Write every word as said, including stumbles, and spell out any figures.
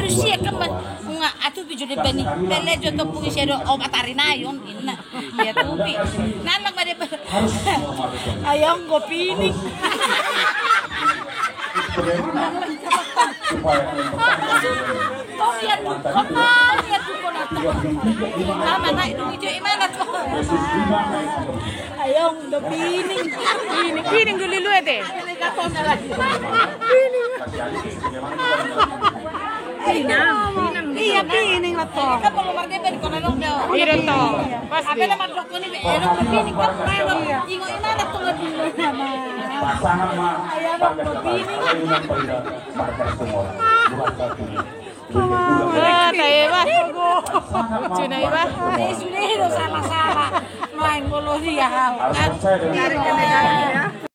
Rusia kan, ma. Nga atu pijo de bani. Pele jo topung isi do obat ari nayon, inna. Ia tupi. Nanak ma de. Ayong go pining. Kau lihat tu, kau lihat tu, kau lihat tu. Ama naik dulu, Cok, gimana tuh? Ayong go pining. Pining, pining dulu lu ete. Iya, pining lah to. Iya to. Pasti. Pasangan ma. Ayong go pining. Markas Timor. Dua satu. Wah, tahe, Bah. Lucu na, Bah. Sudah itu salah-salah. Main bola dia. Harus percaya dengan